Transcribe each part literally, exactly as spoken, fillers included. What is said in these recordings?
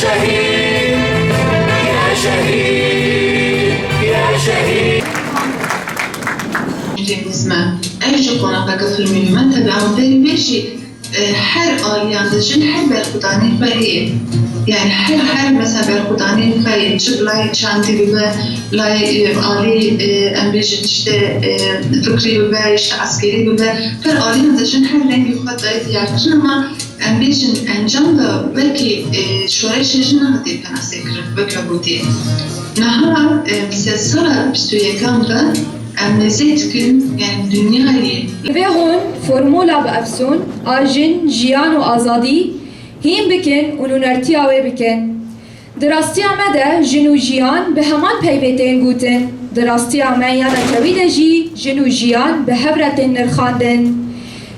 شهيد، يا شهيد، يا شهيد. Dêmizme, ev jî qonaqeke filmî li me tebe, ama berî vê jî, e, her aliyan de jin her berxwedanê xwe heye. Yani her, her mesela berxwedanê xwe yê, çi bi layê çandî bibe, layê, e, alî, e, em bêjin işte, e, fikrî bibe, işte eskerî bibe, her aliyan de jin her rengê xwe daye diyarkirin, ama em bêjin encam de wekî, e, şoreşê jin nehatiye penasekirin, weke gotiyê. Niha, e, sedsala bîst û yekan de em nêzîk dikin, yani dinyayê. Divê hûn formûla bi efsûn a jin, jiyan û azadî hîn bikin û nûnertiya wê bikin. Di rastiya me de jin û jiyan bi heman peyvê tên gotin. Di rastiya me ya netewî de jî jin û jiyan bi hev re tên nirxandin.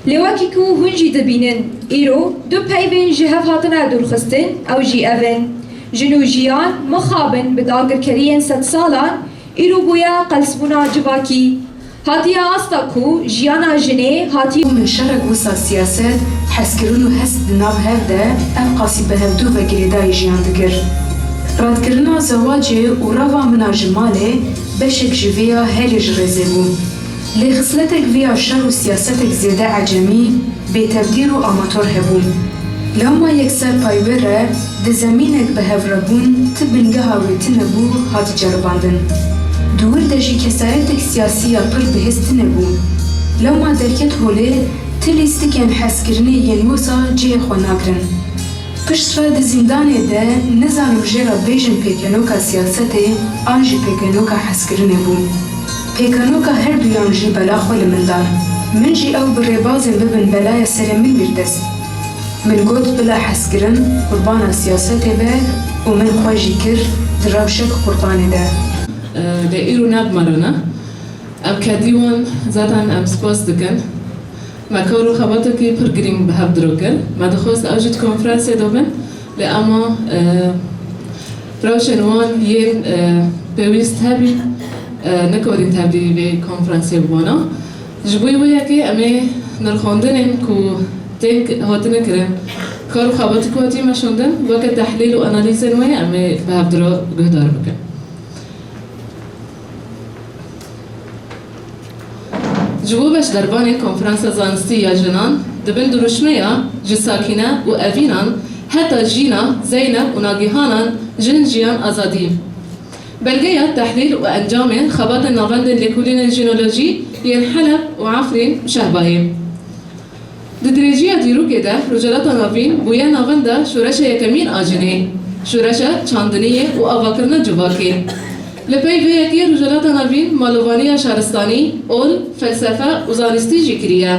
Lê wekî ku hûn jî dibînin, îro du peyvên ji hev hatine dûrxistin, ew jî ev in: jin û jiyan mixabin bi dagirkeriyên sedsalan, îro bûye qelsbûna civakî. Hatiye asta ku jiyana jinê hatiye. Min şerek wisa siyaset, hezkirin û hest di nav hev de ev qasî bi hevdû ve girêdayî jiyan dikir. Redkirina zewacê û reva min a ji malê beşek ji vê ya herî ji rêzê bû. Lê xisletek vê ya şer û siyasetek zêde ecemî, bêtevdîr û amator hebû. Lewma yekser pay wê re di zemînek bi hev re bûn, ti bingeha wê tune bû, hat ceribandin. Di wir de jî kesayetek siyasî ya pir bihêz tune bû. Lewma derket holê, ti lîstikên hezkirinê yên wisa cihê xwe nagirin. Piştre di zîndanê de, nizanim jê re bêjin pêkenoka siyasetê an jî pêkenoka hezkirinê bû. Pêkenoka her duyan jî bela xwe li min dan. Min jî ew bi rêbazên bibin belaya serê min girt dest. Min got, bila hezkirin qurbana siyasetê be û min xwe jî kir di rewşek qurbanê de. Lê îro ne bi me re ne. Em kedî wan zaten em spas dikin. Me kar û xebatekî pir girîng bi hev diro kir. Me dixwest ew jî di konferansê de bin, lê ema, e, rewşên wan yên, e, pêwîst hebî, e, nikarîn tevlî vê konferansê bibana. Ji bo wê yekê em ê nirxandinên ku tên hatine kirin, kar û xebatê ku hatiye meşandin, weke tehlîl û analîzên wê em ê bi hev diro guhdar bikin. Ji bo beşdarvanê Konferansa Zanistî ya Jinan, di bin dirûşmeya Ji Sakîne û Evînan heta Jîna, Zeynep û Nagihanan, Jin, Jiyan, Azadî, belgeya tehlîl û encamên xebatên navendên lêkolînên jînolojî yên Heleb û Efrîn û Şehbayê. Di dirêjiya dîrokê de Rojhilata Navîn bûye navenda şoreşa yekemîn a jinê, şoreşa çandiniyê û avakirina civakê. Li pey vê yekê Rojhilata Navîn malovaniya şaristanî, ol, felsefe û zanistî jî kiriye.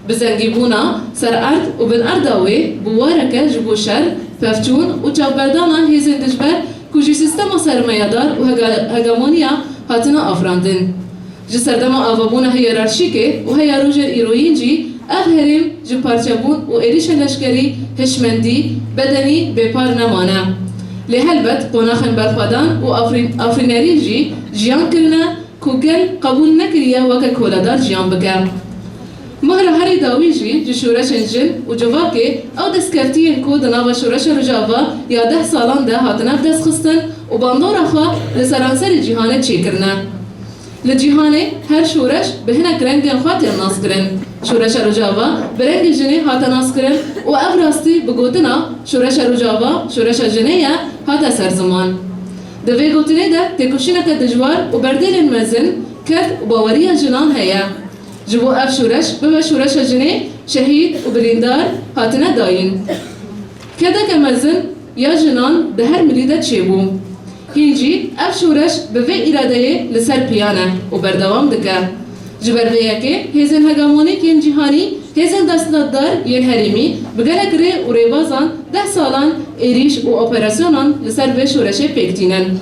Bi zengîbûna ser erd û bin erda wê bûwareke ji bo şer, pevçûn û çavberdana hêzên dijber ku ji sîstema sermayedar û hege-, hegemoniya hatine afirandin. Ji serdema avabûna hiyerarşîkê û heya rojên îroyîn jî ev herêm ji parçebûn û êrîşa leşkerî, hişmendî, bedenî bêpar nemane. Lê helbet qonaxên berxwedan û afrîn-, afrînerî jî jiyan kirine ku gel qebûl nekiriye weke koledar jiyan bike. Mihra herî dawî jî ji şoreşên jin û civakê ew destkeftiyên ku di nava şoreşa Rojava ya deh salan de hatine bidestxistin û bandora xwe li seranserê cîhanê çêkirine. Li cîhanê her şoreş bi hinek rengên xwe tên naskirin. Şoreşa Rojava bi rengê jinê hate naskirin û ev rastî bi gotina Şoreşa Rojava şoreşa jinê ye hate ser ziman. Di vê gotinê de têkoşîneke dijwar û berdêlên mezin, ked û baweriya jinan heye. Ji bo ev şoreş bibe şoreşa jinê, şehîd û birîndar hatine dayîn. Kedeke mezin ya jinan di her milî de çêbû. Hîn jî ev şoreş bi vê îradeyê li ser piyan e û berdewam dike. Ji ber vê yekê hêzên hegemonîk yên cîhanî, hêzên desthilatdar yên herêmî bi gelek rê û rêbazan deh salan êrîş û operasyonan li ser vê şoreşê pêk tînin.